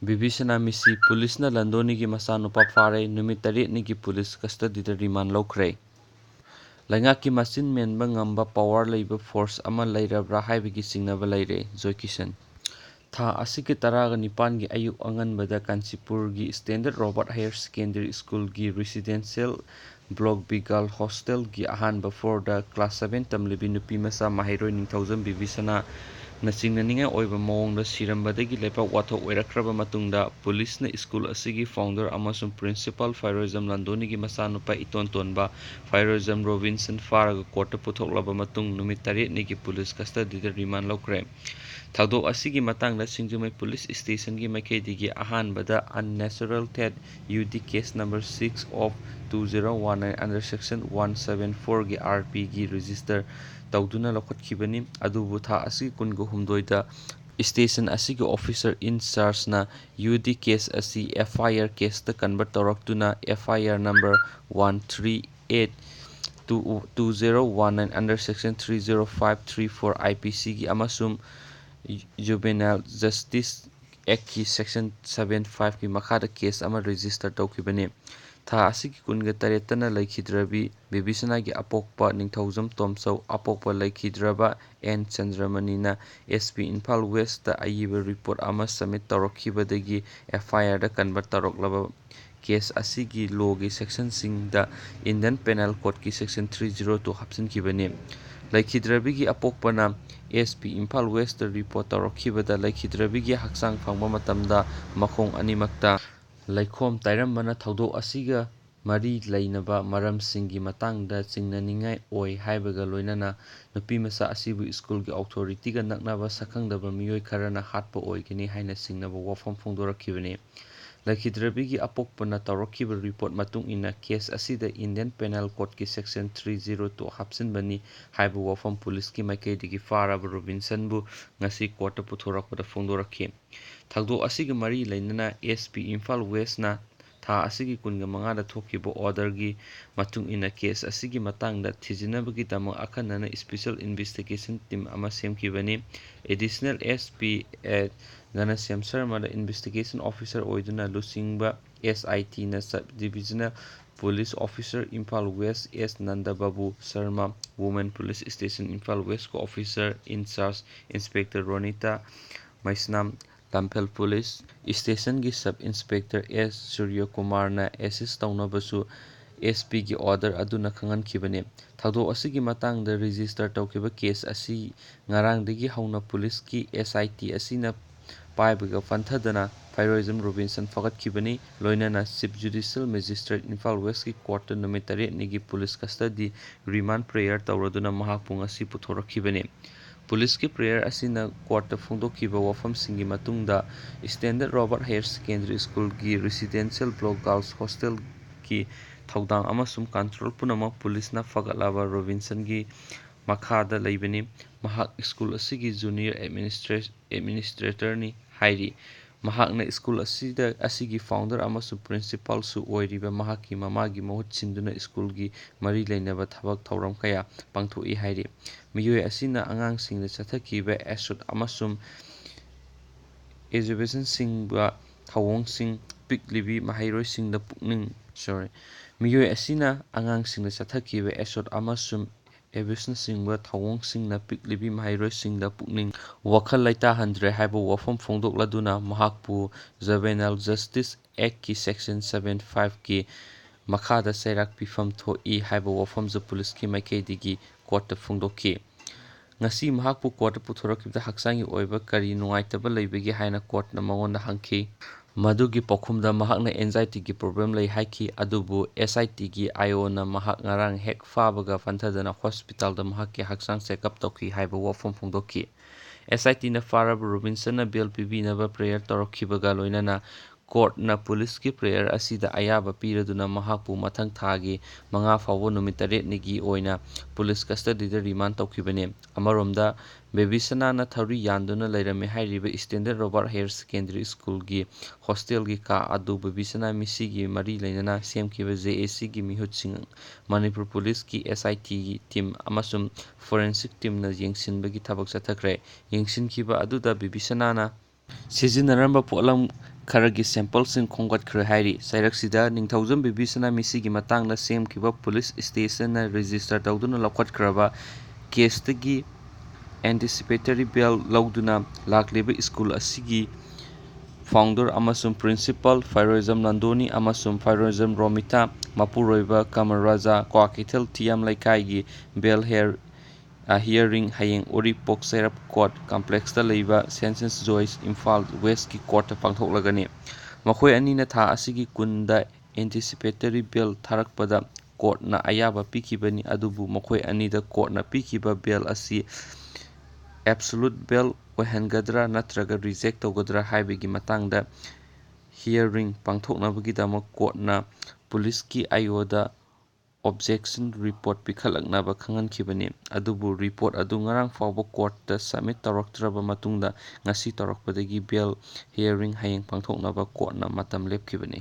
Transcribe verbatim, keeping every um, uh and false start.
ꯕꯤꯕꯤꯁꯅꯥ ꯃꯤꯁꯤ ꯄꯨꯂꯤꯁꯅ ꯂꯟꯗꯣꯅꯤꯒꯤ ꯃꯆꯥꯅꯨꯄꯥ ꯐꯥꯔꯦ, ꯅꯨꯃꯤꯠ ꯇꯔꯦꯠꯅꯤꯒꯤ ꯄꯨꯂꯤꯁ ꯀꯁꯇꯗꯤꯗ ꯔꯤꯃꯥꯟ ꯂꯧꯈ꯭ꯔꯦ꯫ ꯂꯩꯉꯥꯛꯀꯤ ꯃꯆꯤꯟ ꯃꯦꯟꯕ ꯉꯝꯕ ꯄꯋꯥꯔ ꯂꯩꯕ ꯐꯣꯔꯁ ꯑꯃ ꯂꯩꯔꯕ꯭ꯔꯥ ꯍꯥꯏꯕꯒꯤ ꯆꯤꯡꯅꯕ ꯂꯩꯔꯦ꯫ ꯖꯣꯏ ꯀꯤꯁꯟ꯫ ꯊꯥ ꯑꯁꯤꯒꯤ ꯇꯔꯥꯒ ꯅꯤꯄꯥꯟꯒꯤ ꯑꯌꯨꯛ ꯑꯉꯟꯕꯗ ꯀꯥꯟꯆꯤꯄꯨꯔꯒꯤ ꯁ꯭ꯇꯦꯟꯗꯔꯠ ꯔꯣꯕꯥꯔꯠ ꯍꯥꯌꯔ ꯁꯦꯀꯦꯟꯗꯔꯤ ꯁ꯭ꯀꯨꯜꯒꯤ ꯔꯤꯁꯤꯗꯦꯟꯁꯤꯌꯦꯜ ꯕ꯭ꯂꯣꯛ ꯕꯤ ꯒꯔꯜ ꯍꯣꯁꯇꯦꯜꯒꯤ ꯑꯍꯥꯟꯕ ꯐ꯭ꯂꯣꯔꯗ ꯀ꯭ꯂꯥꯁ ꯁꯚꯦꯟ ꯇꯝꯂꯤꯕꯤ ꯅꯨꯄꯤ ꯃꯆꯥ ꯃꯍꯩꯔꯣꯏ ꯅꯤꯡꯊꯧꯖꯝ ꯕꯤꯕꯤꯁꯅꯥꯅ ꯆꯤꯡꯅꯅꯤꯡꯉꯥꯏ ꯑꯣꯏꯕ ꯃꯑꯣꯡꯗ ꯁꯤꯔꯝꯕꯗꯒꯤ ꯂꯩꯄꯥꯛ ꯋꯥꯊꯣꯛ ꯑꯣꯏꯔꯛꯈ꯭ꯔꯕ ꯃꯇꯨꯡꯗ ꯄꯨꯂꯤꯁꯅ ꯁ꯭ꯀꯨꯜ ꯑꯁꯤꯒꯤ ꯐꯥꯎꯟꯗꯔ ꯑꯃꯁꯨꯡ ꯄ꯭ꯔꯤꯟꯁꯤꯄꯥꯜ ꯐꯥꯏꯔꯣꯏꯖꯝ ꯂꯥꯟꯗꯣꯅꯤꯒꯤ ꯃꯆꯥꯅꯨꯄꯥ ꯏꯇꯣꯟ ꯇꯣꯟꯕ ꯐꯥꯏꯔꯣꯏꯖꯝ ꯔꯣꯕꯤꯟꯁꯟ ꯐꯥꯔꯒ ꯀꯣꯔꯠꯇ ꯄꯨꯊꯣꯛꯂꯕ ꯃꯇꯨꯡ ꯅꯨꯃꯤꯠ ꯇꯔꯦꯠꯅꯤꯒꯤ ꯄꯨꯂꯤꯁ ꯀꯁꯇꯗꯤꯗ ꯔꯤꯃꯥꯟ ꯂꯧꯈ꯭ꯔꯦ꯫ ꯊꯧꯗꯣꯛ ꯑꯁꯤꯒꯤ ꯃꯇꯥꯡꯗ ꯁꯤꯡꯖꯃꯩ ꯄꯨꯂꯤꯁ ꯁ꯭ꯇꯦꯁꯟꯒꯤ ꯃꯥꯏꯀꯩꯗꯒꯤ ꯑꯍꯥꯟꯕꯗ unnatural death U D case number six of two zero one nine under section one seven four ꯒꯤ R P ꯒꯤ ꯔꯦꯖꯤꯁꯇꯔ ꯇꯧꯗꯨꯅ ꯂꯧꯈꯠꯈꯤꯕꯅꯤ꯫ ꯑꯗꯨꯕꯨ ꯊꯥ ꯑꯁꯤꯒꯤ ꯀꯨꯟꯒ ꯍꯨꯝꯗꯣꯏꯗ ꯁ꯭ꯇꯦꯁꯟ ꯑꯁꯤꯒꯤ ꯑꯣꯐꯤꯁꯔ ꯏꯟ ꯆꯥꯔꯖꯅ U D case ꯑꯁꯤ F I R caseꯇ convert ꯇꯧꯔꯛꯇꯨꯅ F I R number one three eight two, two zero one nine under section three zero five three four I P Cꯒꯤ ꯑꯃꯁꯨꯡ Juvenile Justice Actꯀꯤ section seven fiveꯀꯤ ꯃꯈꯥꯗ case ꯑꯃ register ꯇꯧꯈꯤꯕꯅꯤ꯫ ꯊꯥ ꯑꯁꯤꯒꯤ ꯀꯨꯟꯒ ꯇꯔꯦꯠꯇꯅ ꯂꯩꯈꯤꯗ꯭ꯔꯕꯤ ꯕꯤꯕꯤꯁꯅꯥꯒꯤ ꯑꯄꯣꯛꯄ ꯅꯤꯡꯊꯧꯖꯝ ꯇꯣꯝꯆꯧ, ꯑꯄꯣꯛꯄ ꯂꯩꯈꯤꯗ꯭ꯔꯕ N ꯆꯟꯗ꯭ꯔꯃꯅꯤꯅ S P ꯏꯝꯐꯥꯜ ꯋꯦꯁꯇ ꯑꯏꯕ report ꯑꯃ submit ꯇꯧꯔꯛꯈꯤꯕꯗꯒꯤ F I Rꯗ convert ꯇꯧꯔꯛꯂꯕ case ꯑꯁꯤꯒꯤ lawꯒꯤ sectionꯁꯤꯡꯗ Indian Penal Codeꯀꯤ section three zero two ꯍꯥꯞꯆꯤꯟꯈꯤꯕꯅꯤ꯫ ꯂꯩꯈꯤꯗ꯭ꯔꯕꯤꯒꯤ ꯑꯄꯣꯛꯄꯅ S P Imphal west report ꯇꯧꯔꯛꯈꯤꯕꯗ ꯂꯩꯈꯤꯗ꯭ꯔꯕꯤꯒꯤ ꯍꯛꯆꯥꯡ ꯐꯪꯕ ꯃꯇꯝꯗ ꯃꯈꯣꯡ ꯑꯅꯤꯃꯛꯇ ꯂꯩꯈꯣꯝ ꯇꯥꯏꯔꯝꯕꯅ ꯊꯧꯗꯣꯛ ꯑꯁꯤꯒ ꯃꯔꯤ ꯂꯩꯅꯕ ꯃꯔꯝꯁꯤꯡꯒꯤ ꯃꯇꯥꯡꯗ ꯆꯤꯡꯅꯅꯤꯡꯉꯥꯏ ꯑꯣꯏ ꯍꯥꯏꯕꯒ ꯂꯣꯏꯅꯅ ꯅꯨꯄꯤꯃꯆꯥ ꯑꯁꯤꯕꯨ ꯁ꯭ꯀꯨꯜꯒꯤ authorityꯒ ꯅꯛꯅꯕ ꯁꯛꯈꯪꯗꯕ ꯃꯤꯑꯣꯏ ꯈꯔꯅ ꯍꯥꯠꯄ ꯑꯣꯏꯒꯅꯤ ꯍꯥꯏꯅ ꯆꯤꯡꯅꯕ ꯋꯥꯐꯝ ꯐꯣꯡꯗꯣꯔꯛꯈꯤꯕꯅꯤ꯫ ꯂꯩꯈꯤꯗ꯭ꯔꯕꯤꯒꯤ ꯑꯄꯣꯛꯄꯅ ꯇꯧꯔꯛꯈꯤꯕ report ꯃꯇꯨꯡ ꯏꯟꯅ case ꯑꯁꯤꯗ Indian Penal Codeꯀꯤ section three zero two ꯍꯥꯞꯆꯤꯟꯕꯅꯤ ꯍꯥꯏꯕ ꯋꯥꯐꯝ ꯄꯨꯂꯤꯁꯀꯤ ꯃꯥꯏꯀꯩꯗꯒꯤ ꯐꯥꯔꯕ ꯔꯣꯕꯤꯟꯁꯟꯕꯨ ꯉꯁꯤ ꯀꯣꯔꯠꯇ ꯄꯨꯊꯣꯔꯛꯄꯗ ꯐꯣꯡꯗꯣꯔꯛꯈꯤ꯫ ꯊꯧꯗꯣꯛ ꯑꯁꯤꯒ ꯃꯔꯤ ꯂꯩꯅꯅ S P ꯏꯝꯐꯥꯜ ꯋꯦꯁꯅ ꯊꯥ ꯑꯁꯤꯒꯤ ꯀꯨꯟꯒ ꯃꯉꯥꯗ ꯊꯣꯛꯈꯤꯕ orderꯒꯤ ꯃꯇꯨꯡ ꯏꯟꯅ case ꯑꯁꯤꯒꯤ ꯃꯇꯥꯡꯗ ꯊꯤꯖꯤꯟꯅꯕꯒꯤꯗꯃꯛ ꯑꯈꯟꯅꯅ special investigation team ꯑꯃ ꯁꯦꯝꯈꯤꯕꯅꯤ꯫ Additional S P at ꯒꯅꯁ꯭ꯌꯥꯝ ꯁꯔꯃꯗ Investigation Officer ꯑꯣꯏꯗꯨꯅ ꯂꯨꯆꯤꯡꯕ S I T ꯅ Sub Divisional Police Officer Imphal West S Nandababu Sharma, Women Police Station Imphal West ꯀꯤ Officer in Charge Inspector Ronita Maisnam, ꯂꯝꯐꯦꯜ Police Station ꯒꯤ Sub Inspector S Surya Kumar ꯅ assist ꯇꯧꯅꯕꯁꯨ S P ꯒꯤ order ꯑꯗꯨꯅ ꯈꯪꯍꯟꯈꯤꯕꯅꯤ꯫ ꯊꯧꯗꯣꯛ ꯑꯁꯤꯒꯤ ꯃꯇꯥꯡꯗ register ꯇꯧꯈꯤꯕ case ꯑꯁꯤ ꯉꯔꯥꯡꯗꯒꯤ ꯍꯧꯅ ꯄꯨꯂꯤꯁꯀꯤ S I T ꯑꯁꯤꯅ ꯄꯥꯏꯕꯒ ꯐꯟꯊꯗꯅ ꯐꯩꯔꯣꯏꯖꯝ ꯔꯣꯕꯤꯟꯁꯟ ꯐꯒꯠꯈꯤꯕꯅꯤ꯫ ꯂꯣꯏꯅꯅ Chief Judicial Magistrate Imphal West ꯀꯤ court ꯇ ꯅꯨꯃꯤꯠ ꯇꯔꯦꯠꯅꯤꯒꯤ police custody remand prayer ꯇꯧꯔꯗꯨꯅ ꯃꯍꯥꯛꯄꯨ ꯉꯁꯤ ꯄꯨꯊꯣꯔꯛꯈꯤꯕꯅꯤ꯫ ꯄꯨꯂꯤꯁꯀꯤ prayer ꯑꯁꯤꯅ court ꯇ ꯐꯣꯡꯗꯣꯛꯈꯤꯕ ꯋꯥꯐꯝꯁꯤꯡꯒꯤ ꯃꯇꯨꯡꯗ Standard Robert Higher Secondary School ꯒꯤ Residential Block Girls Hostel ꯒꯤ ꯊꯧꯗꯥꯡ ꯑꯃꯁꯨꯡ control ꯄꯨꯝꯅꯃꯛ ꯄꯨꯂꯤꯁꯅ ꯐꯒꯠꯂꯕ ꯔꯣꯕꯤꯟꯁꯟꯒꯤ ꯃꯈꯥꯗ ꯂꯩꯕꯅꯤ꯫ ꯃꯍꯥꯛ school ꯑꯁꯤꯒꯤ junior administra-, administrator ꯅꯤ ꯍꯥꯏꯔꯤ꯫ ꯃꯍꯥꯛꯅ school ꯑꯁꯤꯗ, ꯑꯁꯤꯒꯤ founder ꯑꯃꯁꯨꯡ principal ꯁꯨ ꯑꯣꯏꯔꯤꯕ ꯃꯍꯥꯛꯀꯤ ꯃꯃꯥꯒꯤ ꯃꯍꯨꯠ ꯁꯤꯟꯗꯨꯅ school ꯒꯤ ꯃꯔꯤ ꯂꯩꯅꯕ ꯊꯕꯛ ꯊꯧꯔꯝ ꯀꯌꯥ ꯄꯥꯡꯊꯣꯛꯏ ꯍꯥꯏꯔꯤ꯫ ꯃꯤꯑꯣꯏ ꯑꯁꯤꯅ ꯑꯉꯥꯡꯁꯤꯡꯗ ꯆꯠꯊꯈꯤꯕ assault ꯑꯃꯁꯨꯡ abusive ꯅꯆꯤꯡꯕ ꯊꯧꯑꯣꯡꯁꯤꯡ ꯄꯤꯛꯂꯤꯕꯤ ꯃꯍꯩꯔꯣꯏꯁꯤꯡꯗ ꯄꯨꯛꯅꯤꯡ, sorry, ꯃꯤꯑꯣꯏ ꯑꯁꯤꯅ ꯑꯉꯥꯡꯁꯤꯡꯗ ꯆꯠꯊꯈꯤꯕ assault ꯑꯃꯁꯨꯡ abusive ꯅꯆꯤꯡꯕ ꯊꯧꯑꯣꯡꯁꯤꯡꯅ ꯄꯤꯛꯂꯤꯕꯤ ꯃꯍꯩꯔꯣꯏꯁꯤꯡꯗ ꯄꯨꯛꯅꯤꯡ ꯋꯥꯈꯜ ꯂꯩꯇꯥꯍꯟꯗ꯭ꯔꯦ ꯍꯥꯏꯕ ꯋꯥꯐꯝ ꯐꯣꯡꯗꯣꯛꯂꯗꯨꯅ ꯃꯍꯥꯛꯄꯨ Juvenile Justice Act ꯀꯤ section seven five ꯀꯤ ꯃꯈꯥꯗ ꯆꯩꯔꯥꯛ ꯄꯤꯐꯝ ꯊꯣꯛꯏ ꯍꯥꯏꯕ ꯋꯥꯐꯝꯁꯨ ꯄꯨꯂꯤꯁꯀꯤ ꯃꯥꯏꯀꯩꯗꯒꯤ court ꯇ ꯐꯣꯡꯗꯣꯛꯈꯤ꯫ ꯉꯁꯤ ꯃꯍꯥꯛꯄꯨ court ꯇ ꯄꯨꯊꯣꯔꯛꯈꯤꯕꯗ ꯍꯛꯆꯥꯡꯒꯤ ꯑꯣꯏꯕ ꯀꯔꯤ ꯅꯨꯡꯉꯥꯏꯇꯕ ꯂꯩꯕꯒꯦ ꯍꯥꯏꯅ court ꯅ ꯃꯉꯣꯟꯗ ꯍꯪꯈꯤ꯫ ꯃꯗꯨꯒꯤ ꯄꯥꯎꯈꯨꯝꯗ ꯃꯍꯥꯛꯅ anxiety ꯒꯤ problem ꯂꯩ ꯍꯥꯏꯈꯤ, ꯑꯗꯨꯕꯨ S I T ꯒꯤ I O ꯅ ꯃꯍꯥꯛ ꯉꯔꯥꯡ ꯍꯦꯛ ꯐꯥꯕꯒ ꯐꯟꯊꯗꯅ hospital ꯗ ꯃꯍꯥꯛꯀꯤ ꯍꯛꯆꯥꯡ check up ꯇꯧꯈꯤ ꯍꯥꯏꯕ ꯋꯥꯐꯝ ꯐꯣꯡꯗꯣꯛꯈꯤ꯫ S I T ꯅ ꯐꯥꯔꯕ ꯔꯣꯕꯤꯟꯁꯟꯅ bail ꯄꯤꯕꯤꯅꯕ prayer ꯇꯧꯔꯛꯈꯤꯕꯒ ꯂꯣꯏꯅꯅ court ꯅ ꯄꯨꯂꯤꯁꯀꯤ prayer ꯑꯁꯤꯗ ꯑꯌꯥꯕ ꯄꯤꯔꯗꯨꯅ ꯃꯍꯥꯛꯄꯨ ꯃꯊꯪ ꯊꯥꯒꯤ ꯃꯉꯥ ꯐꯥꯎꯕ ꯅꯨꯃꯤꯠ ꯇꯔꯦꯠꯅꯤꯒꯤ ꯑꯣꯏꯅ police custody ꯗ remand ꯇꯧꯈꯤꯕꯅꯤ꯫ ꯑꯃꯔꯣꯝꯗ, ꯕꯦꯕꯤꯁꯅꯥꯅ ꯊꯧꯔꯤ ꯌꯥꯟꯗꯨꯅ ꯂꯩꯔꯝꯃꯤ ꯍꯥꯏꯔꯤꯕ Standard Robert Higher Secondary School ꯒꯤ hostel ꯒꯤ ꯀꯥ ꯑꯗꯨ ꯕꯦꯕꯤꯁꯅꯥ ꯃꯤꯁꯤꯒꯤ ꯃꯔꯤ ꯂꯩꯅꯅ ꯁꯦꯝꯈꯤꯕ J A C ꯒꯤ ꯃꯤꯍꯨꯠꯁꯤꯡ, ꯃꯅꯤꯄꯨꯔ ꯄꯨꯂꯤꯁꯀꯤ S I T team ꯑꯃꯁꯨꯡ forensic team ꯅ ꯌꯦꯡꯁꯤꯟꯕꯒꯤ ꯊꯕꯛ ꯆꯠꯊꯈ꯭ꯔꯦ꯫ ꯌꯦꯡꯁꯤꯟꯈꯤꯕ ꯑꯗꯨꯗ ꯕꯦꯕꯤꯁꯅꯥꯅ ꯁꯤꯖꯤꯟꯅꯔꯝꯕ ꯄꯣꯠꯂꯝ ꯈꯔꯒꯤ ꯁꯦꯝꯄꯜꯁꯤꯡ ꯈꯣꯝꯒꯠꯈ꯭ꯔꯦ ꯍꯥꯏꯔꯤ꯫ ꯆꯩꯔꯛꯁꯤꯗ ꯅꯤꯡꯊꯧꯖꯝ ꯕꯤꯕꯤꯁꯅꯥ ꯃꯤꯁꯤꯒꯤ ꯃꯇꯥꯡꯗ ꯁꯦꯝꯈꯤꯕ ꯄꯨꯂꯤꯁ ꯁ꯭ꯇꯦꯁꯟꯅ ꯔꯦꯖꯤꯁꯇꯔ ꯇꯧꯗꯨꯅ ꯂꯧꯈꯠꯈ꯭ꯔꯕ ꯀꯦꯁꯇꯒꯤ ꯑꯦꯟꯇꯤꯁꯤꯄꯦꯇꯔꯤ ꯕꯦꯜ ꯂꯧꯗꯨꯅ ꯂꯥꯛꯂꯤꯕ ꯁ꯭ꯀꯨꯜ ꯑꯁꯤꯒꯤ ꯐꯥꯎꯟꯗꯔ ꯑꯃꯁꯨꯡ ꯄ꯭ꯔꯤꯟꯁꯤꯄꯥꯜ ꯐꯥꯏꯔꯣꯏꯖꯝ ꯅꯟꯗꯣꯅꯤ ꯑꯃꯁꯨꯡ ꯐꯥꯏꯔꯣꯏꯖꯝ ꯔꯣꯃꯤꯇꯥ, ꯃꯄꯨꯔꯣꯏꯕ ꯀꯃꯜ ꯔꯥꯖꯥ, ꯀ꯭ꯋꯥꯀꯩꯊꯦꯜ ꯇꯤ ꯑꯦꯝ ꯂꯩꯀꯥꯏꯒꯤ ꯕꯦꯜ ꯍꯤꯌꯔ, ꯑ, ꯍꯤꯌꯔꯤꯡ ꯍꯌꯦꯡ ꯎꯔꯤꯄꯣꯛ ꯆꯩꯔꯞ ꯀꯣꯔꯠ ꯀꯝꯄ꯭ꯂꯦꯛꯁꯇ ꯂꯩꯕ ꯁꯦꯟ ꯖꯣꯟꯁ ꯖꯣꯏꯁ ꯏꯝꯐꯥꯜ ꯋꯦꯁꯀꯤ ꯀꯣꯔꯠꯇ ꯄꯥꯡꯊꯣꯛꯂꯒꯅꯤ꯫ ꯃꯈꯣꯏ ꯑꯅꯤꯅ ꯊꯥ ꯑꯁꯤꯒꯤ ꯀꯨꯟꯗ ꯑꯦꯟꯇꯤꯁꯤꯄꯦꯇꯔꯤ ꯕꯦꯜ ꯊꯥꯔꯛꯄꯗ ꯀꯣꯔꯠꯅ ꯑꯌꯥꯕ ꯄꯤꯈꯤꯕꯅꯤ, ꯑꯗꯨꯕꯨ ꯃꯈꯣꯏ ꯑꯅꯤꯗ ꯀꯣꯔꯠꯅ ꯄꯤꯈꯤꯕ ꯕꯦꯜ ꯑꯁꯤ ꯑꯦꯕꯁꯣꯂꯨꯠ ꯕꯦꯜ ꯑꯣꯏꯍꯟꯒꯗ꯭ꯔꯥ ꯅꯠꯇ꯭ꯔꯒ ꯔꯤꯖꯦꯛ ꯇꯧꯒꯗ꯭ꯔꯥ ꯍꯥꯏꯕꯒꯤ ꯃꯇꯥꯡꯗ ꯍꯤꯌꯔꯤꯡ ꯄꯥꯡꯊꯣꯛꯅꯕꯒꯤꯗꯃꯛ ꯀꯣꯔꯠꯅ ꯄꯨꯂꯤꯁꯀꯤ ꯑꯥꯏ ꯑꯣꯗ ꯑꯣꯕꯖꯦꯛꯁꯟ ꯔꯤꯄꯣꯔꯠ ꯄꯤꯈꯠꯂꯛꯅꯕ ꯈꯪꯍꯟꯈꯤꯕꯅꯤ꯫ ꯑꯗꯨꯕꯨ ꯔꯤꯄꯣꯔꯠ ꯑꯗꯨ ꯉꯔꯥꯡ ꯐꯥꯎꯕ ꯀꯣꯔꯠꯇ ꯁꯕꯃꯤꯠ ꯇꯧꯔꯛꯇ꯭ꯔꯕ ꯃꯇꯨꯡꯗ ꯉꯁꯤ ꯇꯧꯔꯛꯄꯗꯒꯤ ꯕꯦꯜ ꯍꯤꯌꯔꯤꯡ ꯍꯌꯦꯡ ꯄꯥꯡꯊꯣꯛꯅꯕ ꯀꯣꯔꯠꯅ ꯃꯇꯝ ꯂꯦꯞꯈꯤꯕꯅꯤ꯫